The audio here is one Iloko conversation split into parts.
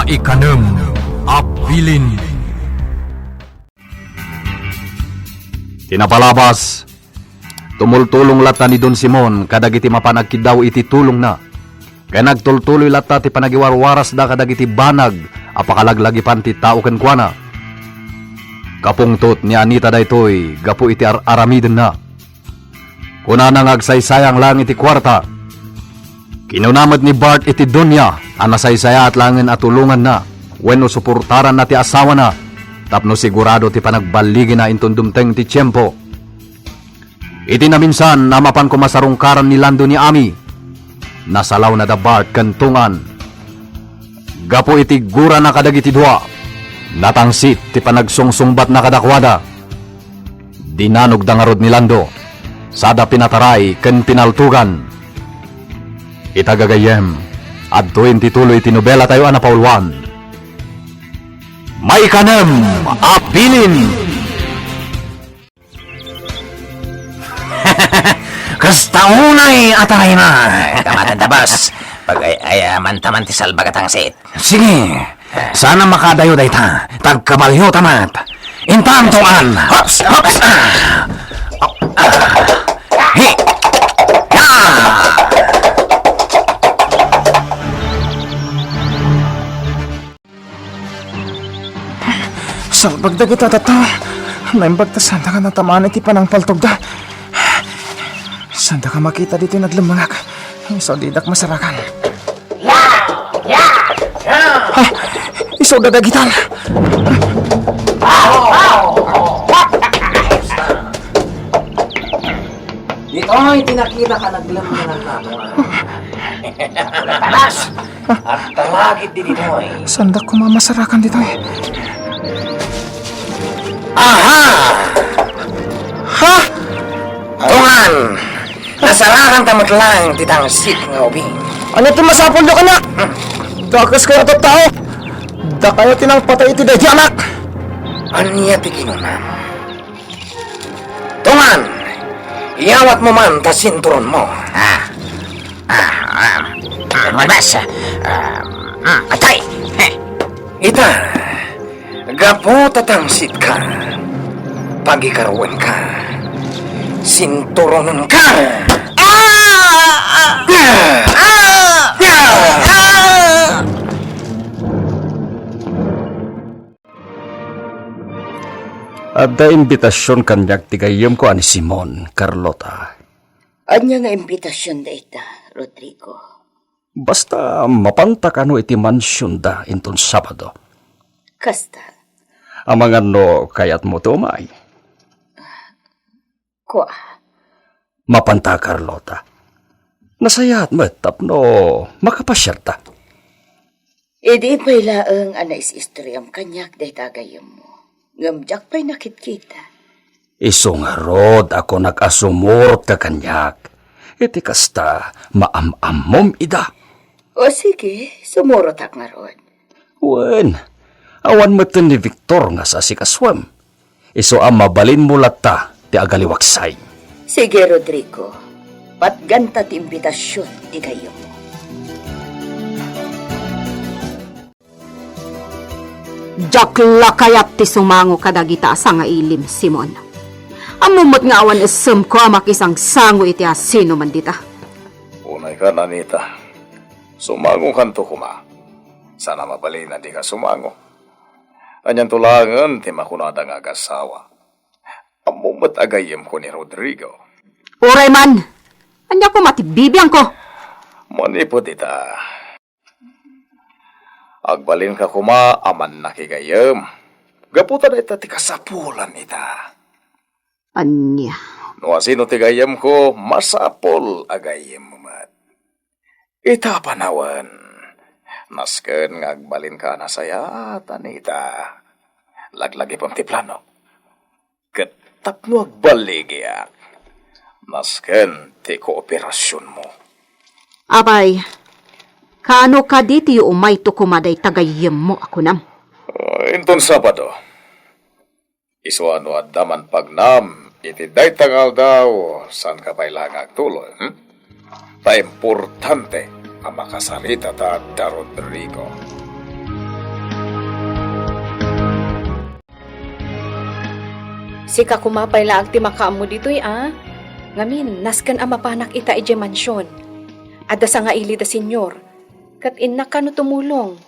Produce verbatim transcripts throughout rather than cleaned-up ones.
Ikanem a bilin. Ti napalabas, tumultulong latta ni Don Simon kadagiti mapan agkiddaw iti tulongna, ken agtultuloy latta ti panagiwarwarasda kadagiti banag a pakalaglagipan ti tao kenkuana. Kapungtot ni Anita daytoy gapu iti ar-aramidenna. Kunana nga agsaysayang laeng iti kuarta. Kinuna met ni Bart iti dunia a nasaysayaat laengen a tulonganna wenno suportaranna ti asawana tapno sigurado ti panagballigina inton dumteng ti tiempo. Iti naminsan a mapan koma sarungkaran ni Lando ni Ami, nasalawna da Bart ken Tungan. Gapu iti gurana kadagiti dua, natangsit ti panagsungsungbatna kadakuada. Dinanogda ngarud ni Lando, sada pinataray ken pinaltugan. Ita gagayyem, adtoyen ti tuloy ti nobelatayo a napauluan. Maikanem a bilin. Kasta unay a tarayna. Kamaten da, boss. Pag-ay-ayaman taman ti salbag a tangsit. Sige. Sana makadayo dayta. Tagkabalyo tamat. Intanto an. Hops! Hops! Ah! Ah! Hi! Ah! Salbag dagita tattao. Naimbag ta sanda ka natamaan iti panangpaltogda. Sanda ka makita ditoy naglemmengak. Isu didak masarakan. Ha? Isu dadagitan. Ditoy ti nakita ka naglemmengak. Tanas! Agtalagid ditoy. Sanda koma masarakan ditoy. Aha! Ha? Tungan! Nasarakan ta met laeng ti tangsit nga ubing. Ania ti masapulyo kaniak? Dakes kayo a tattao. Dakayo ti nangpatay iti daydi anak. Ania ti kinunam? Tungan! Iyawatmo man ta sinturonmo. Ah. Ah, ah, ah, malbas. Ah, ah, atay. Heh. Ita, gapu ta tangsitka, pagikaruenka, sinturonenka. Ah! Ah! Ah! Ah! Ah! Adda imbitasion kaniak ti gayyemko a ni Simon, Carlota. Ania nga imbitasion dayta, Rodrigo? Basta mapanta kano iti mansionda inton Sabado. Kasta? Amangan no kayatmo ti umay. Kua. Mapanta, Carlota. Nasayaat met tapno makapasiarta. Idi pay laeng a nais-istoriam kaniak dayta a gayyemmo, ngem diak pay nakitkita. Isu ngarud a kunak a sumurotka kaniak. Iti kasta, maam-ammom ida. O sige, sumurotak ngarud. Wen, awan metten ni Victor nga saasikasuem. Isu a mabalinmo latta ti agaliwaksay. Sige, Rodrigo. Patganta ti imbitasion ti gayyemmo. Diak la kayat ti sumango kadagita a sangailim, Simon. Ammom met nga awan essemko a makisangsango iti asinoman dita. Unaykan, Anita. Sumangokanto koma. Saan a mabalin a dika sumango. Anianto laengen ti makunada nga agasawa? Ammom met a gayyemko ni Rodrigo. Uray man! Ania koma ti bibiangko? Manipud ita, agbalinka koma a mannakigayyem. Gapu ta dayta ti kasapulan ita. Ania? No asino ti gayyemko, masapul a gayyemmo met. Ita panawen, nasken nga agbalinka a nasayaat, Anita. Laglagipem ti plano. Ket tapno agbaligiak, nasken ti kooperasionmo. Apay, kaano kadi ti umayto koma dayta gayyemmo a kunam? Ah, inton Sabado. Isu a no adda man pagnam iti dayta nga aldaw, saanka pay la nga agtuloy, hmm? Ta importante a makasarita ta adda Rodrigo. Sika koma pay laeng ti makaammo ditoy a. Ngamin, nasken a mapanak ita idiay mansion. Adda sangaili da Señor. Ket innak kano tumulong.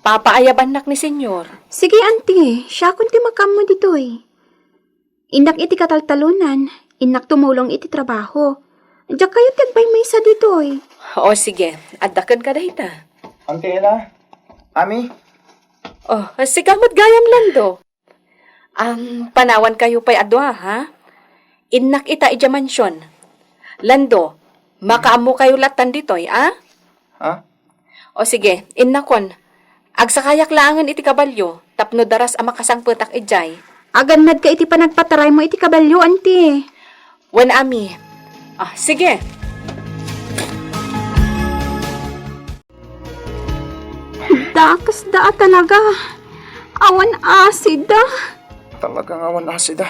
Papaayabannak ni Señor. Sige, Auntie. Siakon ti makaammo ditoy. Innak iti kataltalonan. Innak tumulong iti trabaho. Diak kayat ti agmaymaysa ditoy. O, sige. Adda kenka dayta. Auntie Ella? Ami? O, sika met gayam, Lando. Am, panawankayo pay a dua, ha? Innak ita idiay mansion. Lando, makaammokayo lattan ditoy, a? Ha? O sige, innakon. Agsakayak laengen iti kabalio tapno daras a makasangpetak idiay. Agannadka iti panagpataraymo iti kabalio, Auntie. Wen, Ami. Ah, sige. Dakesda a talaga. Awan asida. Talagang awan asida.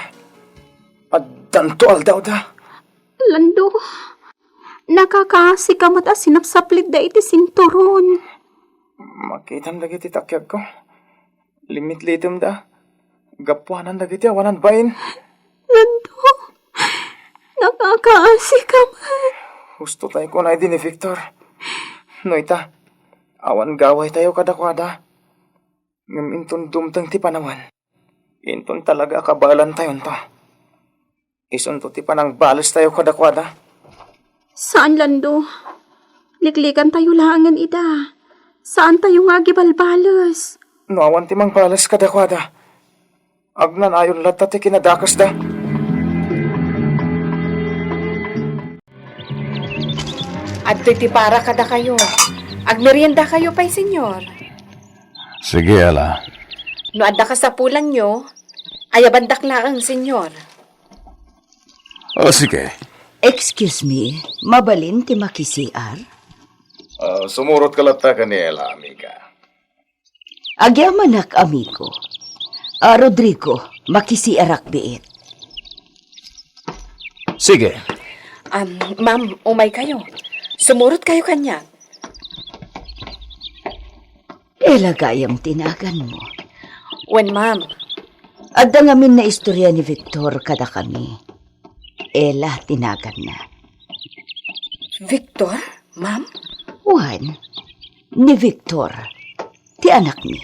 Addanto aldawda. Lando, nakakaasika met a sinapsaplitda iti sinturon. Makitam dagiti takiagko. Limitlitemda. Gapuanan dagiti awanan bain. Lando, nakakaasika met. Husto tayo kunay di ni Victor. No ita, awan gawaytayo kadakuada. Ngem inton dumteng ti panawan, inton talaga a kabaelantayonto, isunto ti panangbalestayo kadakuada. Saan, Lando. Liklikantayo laengen ida. Saantayo nga agibalbales. No awan ti mangbales kadakuada, agnanayon latta ti kinadakesda. Adtoy ti para kadakayo. Agmeriendakayo pay, Señor. Sige, Ella. No adda kasapulanyo, ayabandak laeng, Señor. O, sige. Excuse me, mabalin ti makisiar? Ah, sumurotka latta ken ni Ella, amiga. Agyamanak, amigo. Ah, Rodrigo, makisiarak biit. Sige. Um, ma'am, umaykayo. Sumurotkayo kaniak. Ella gayam ti naganmo. Wen, ma'am. Adda ngamin naistorya ni Victor kadakami. Ella ti naganna. Victor, ma'am? Wen, ni Victor, ti anakmi.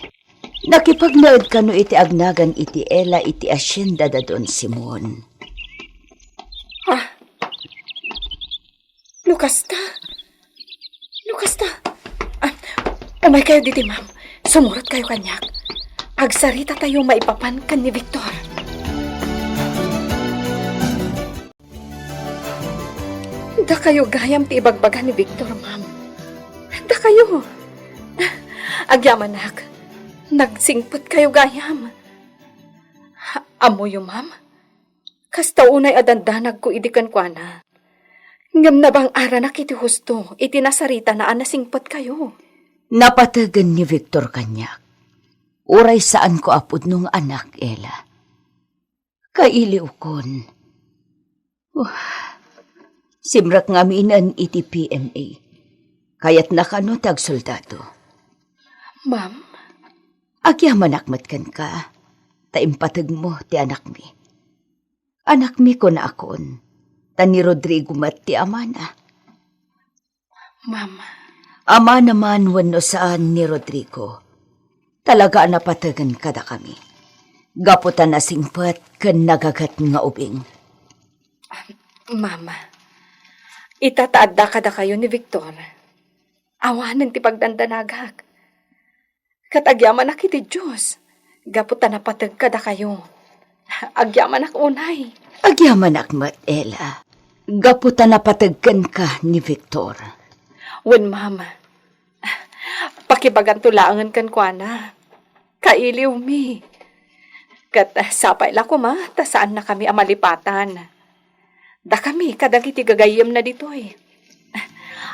Nakipagnaed kano iti agnagan iti Ella iti hacienda da Don Simon. Ah, no kasta? No kasta? Ah, umaykayo ditoy, ma'am. Sumurotkayo kaniak. Agsaritatayo maipapan ken ni Victor. Dakayo gayam ti ibagbaga ni Victor, ma'am. Dakayo. Agyamanak, nagsingpetkayo gayam. Ammoyo, ma'am? Kasta unay a dandanagko idi kenkuana. Ngem nabang-aranak iti husto iti nasaritana a nasingpetkayo. Napategen ni Victor kaniak. Uray saanko a pudno nga anak, Ella. Kailiwkon. Wah, simrek ngaminen iti P M A. Kayatna kano ti agsoldado. Ma'am? Agyamanak met kenka, ta impategmo ti anakmi. Anakmi kunakon, ta ni Rodrigo met ti amana. Ma'am. Amana man wenno saan ni Rodrigo, talaga a napategen kadakami. Gapu ta nasingpet ken nagaget nga ubing. Ma'am, ita ta adda kadakayo ni Victor, awanen ti pagdandanagak. Ket agyamanak iti Dios, gapu ta napateg kadakayo. Agyamanak unay. Agyamanak met, Ella, gapu ta napateg kenka ni Victor. Wen, ma'am, pakibaganto laengen kenkuana. Kailiwmi. Ket sapay la koma ta saannakami a malipatan. Dakami kadagiti gagayyemna ditoy.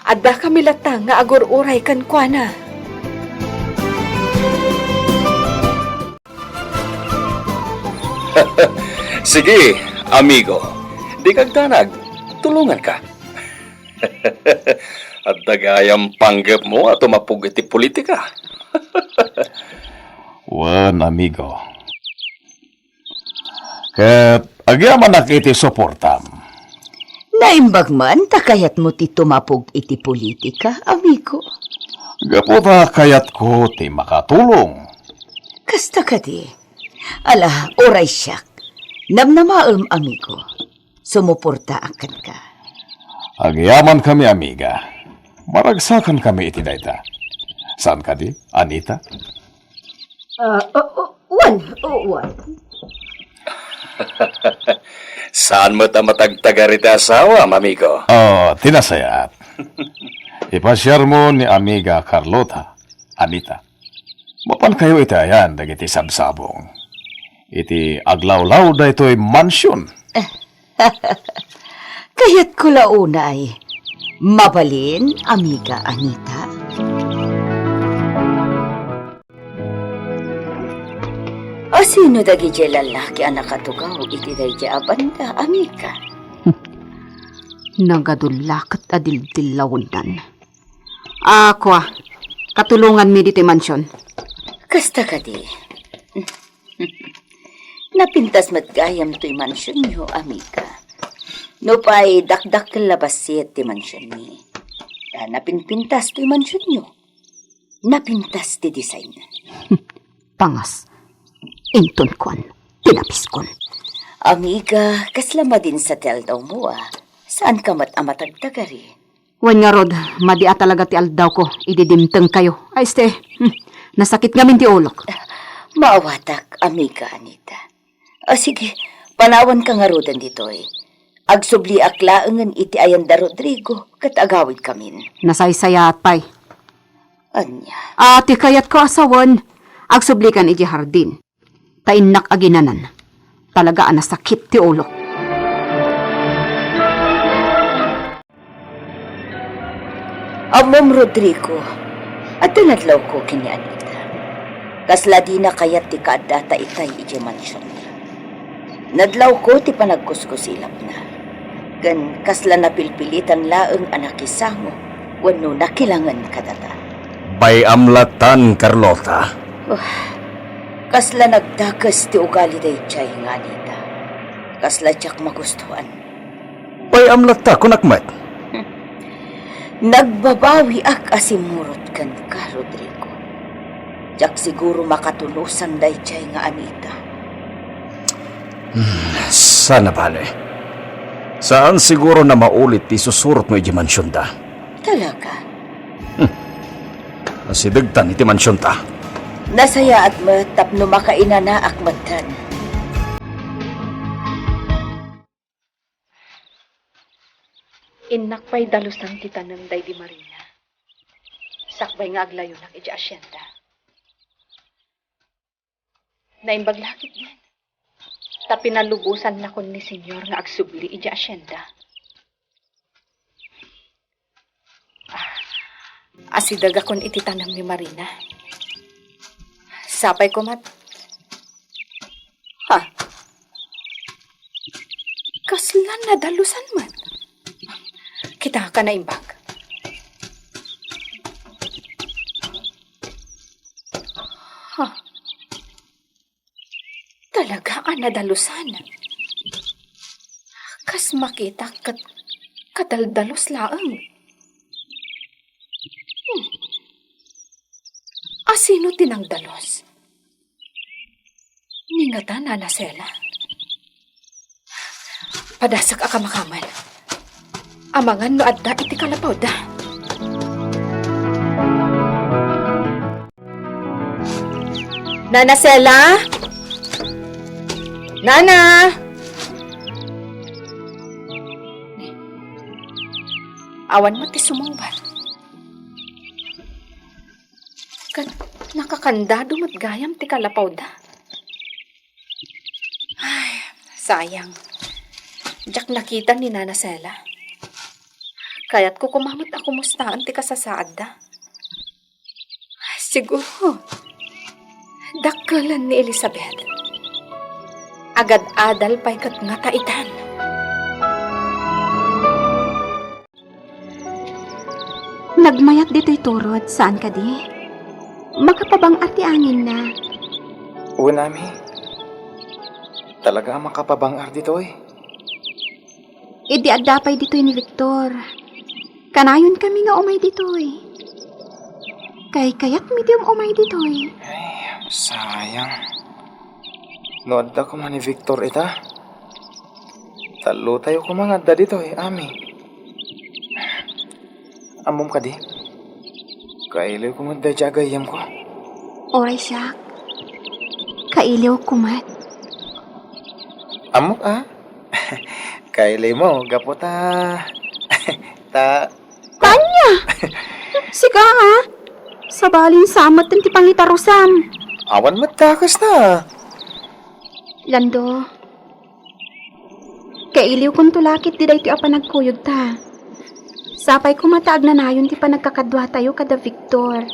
Addakami latta nga agur-uray kenkuana. Sige, amigo. Dika agdanag. Tulonganka. Adda gayam panggepmo a tumapog iti politika. Wen, amigo. Ket agyamanak iti suportam. Naimbag man ta kayatmo ti tumapog iti politika, amigo. Gapu ta kayatko ti makatulong. Kasta kadi. Ala, uray siak. Namnamaem, amigo. Sumuportaak kenka. Agyamankami, amiga. Maragsakankami iti dayta. Saan kadi, Anita? Ah, o-, o-, wen, o-, wen. Saan met a matagtagar iti asawam, amigo? Oh, ti nasayaat. Ipasiarmo ni amiga Carlota, Anita. Mapankayo iti ayan dagiti sabsabong. Iti aglawlaw daytoy mansion. Kayatko la unay. Mabalin, amiga Anita? Asino dagiti lallaki a nakatugaw iti daydi a banda, amiga? Nagadu la ket a dildillawendan. Ah, kua, katulonganmi ditoy mansion. Kasta kadi. Napintas met gayam toy mansionyo, amiga. Nupay dakdakkel la bassit ti mansionmi. Ta napinpintas toy mansionyo. Napintas ti design. Pangas. Inton kuan, tinapiskon. Amiga, kasla madinsa ti aldawmo, a. Saanka met a matagtagari? Wen ngarud, madi a talaga ti aldawko idi dimtengkayo. Ay, este, hmm, nasakit ngamin ti ulok. Maawatak, amiga Anita. A, sige, panawanka ngaruden ditoy. Agsubliak laengen iti ayan da Rodrigo ket agawidkamin. Nasaysayaat pay. Ania? A, ti kayatko a sawen, agsublikan iti hardin. Ta innak aginanan. Talaga a nasakit ti ulok. Ammom, Rodrigo, adda nadlawko ken ni Anita. Kasla dina kayat ti kaaddata itay idiay mansion. Nadlawko ti panagkuskusilapna. Ken kasla napilpilitan laeng a nakisango wenno nakilangen kadata. Bay-am latan, Carlota. Oh, kasla nagdakes ti ugali daydiay nga Anita. Kasla diak magustuan. Bay-am latta, kunak met. Nagbabawiak a simmurot kenka, Rodrigo. Diak siguro makatulosan daydiay nga Anita. Hmm, sana bale. Saan siguro na maulit ti isusurotmo idiay mansionda. Talaga? Hmm. Asidegtan iti mansionta. Nasayaat met tapno makainanaak metten. Innak pay dalusan ti tanem daydi Marina. Sakbay nga aglayonak idiay asienda. Naimbag la ketdin. Ta pinalubosannakon ni Señor nga agsubli idiay asienda. Ah, asidegakon iti tanem ni Marina. Sapay koma. Ha? Kasla nadalusan met. Kita ka naimbag. Ha? Talaga a nadalusan. Kas makita ket kadaldalus laeng. Hmm. Asino ti nangdalus? Ni ngata, Nana Sela? Padasek a kamakaman. Amangan no adda iti kalapawda. Nana Sela? Nana! Awan met ti sumungbat. Ket nakakandado met gayam ti kalapawda. Ay, sayang. Diak nakita ni Nana Sela. Kayatko koma met a kumustaen ti kasasaadda. Siguro, dakkelen ni Elizabeth. Agad-adal pay ket ngata itan. Nagmayat ditoy turod, saan kadi? Makapabang-at ti anginna. Wen, Ami. Talaga a makapabang-ar ditoy? Idi adda pay ditoy ni Victor, kanayon kami nga umay ditoy. Kaykayatmi ti um-umay ditoy. Ay, sayang. No adda koma ni Victor ita, tallo tayo koma nga adda ditoy, Ami. Ammom kadi? Kailiwko met daydiay a gayyemko. Uray siak. Kailiwko met. Ammok a? Kailiwmo, gapu ta, ta Ania? Sika a? Sabalin sa met ti pangitarusam. Awan met ta kasta. Lando, kailiwkonto la ketdi daytoy a panagkuyogta. Sapay koma ta agnanayon ti panagkakaduatayo kada Victor.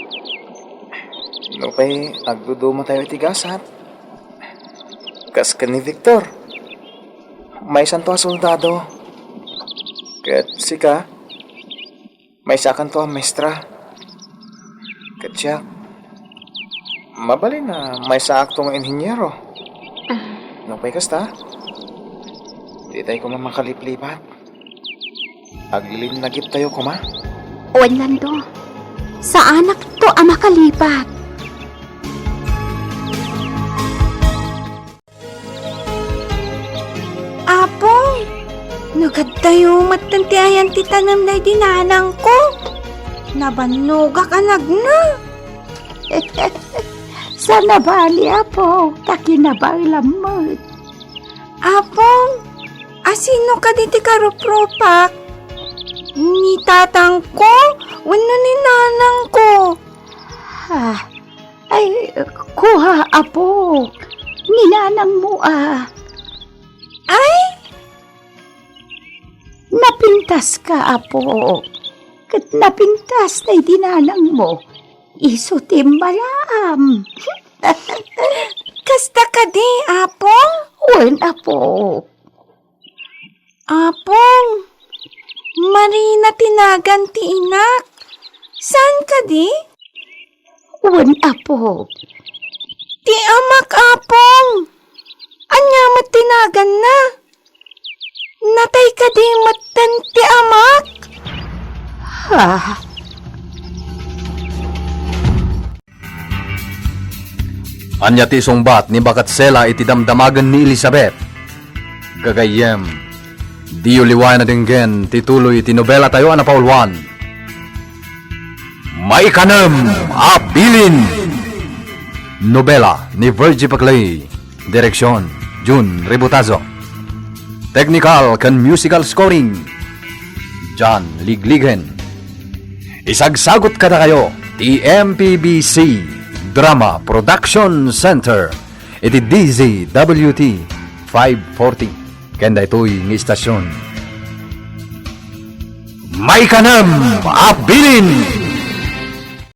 Nupay agdudumatayo iti gasat, kas ken ni Victor, maysanto a soldado. Ket sika, maysakanto a maestra. Ket siak, mabalin a maysaakto nga inheniero. Ah. Nupay kasta, ditay koma makaliplipat. Aglilinnagiptayo koma. Wen, Lando, saanakto a makalipat. Apong, nagadayo met ti ayan ti tanem daydi nanangko. Nabannogak a nagna. Saan a bali, Apong, ta kinabaelam met. Apong, asino kadi ti karuprupak? Ni tatangko wenno ni nanangko? Ah, ay, kua, Apok. Ni nanangmo a. Ay? Napintaska, Apok. Ket napintas daydi nanangmo. Isu ti immalaam. Kasta kadi, Apong? Wen, Apok. Apong, Marina ti nagan ti inak. Saan kadi? Wen, Apok. Ti amak, Apong. Ania met ti naganna? Natay kadi metten ti amak? Ha? Ania ti isungbat ni Bakat Sela iti damdamagen ni Elizabeth? Gagayyem, diyo liwayan a denggen ti tuloy iti nobelatayo a napauluan, Maikanem a Bilin. Nobela ni Virgie Paclay. Direksyon, Jun Ributazo. Technical ken musical scoring, John Ligligen. Isagsagut kadakayo ti M P B C Drama Production Center iti D Z W T five forty ken daytoy nga istasyon. Maikanem a Bilin.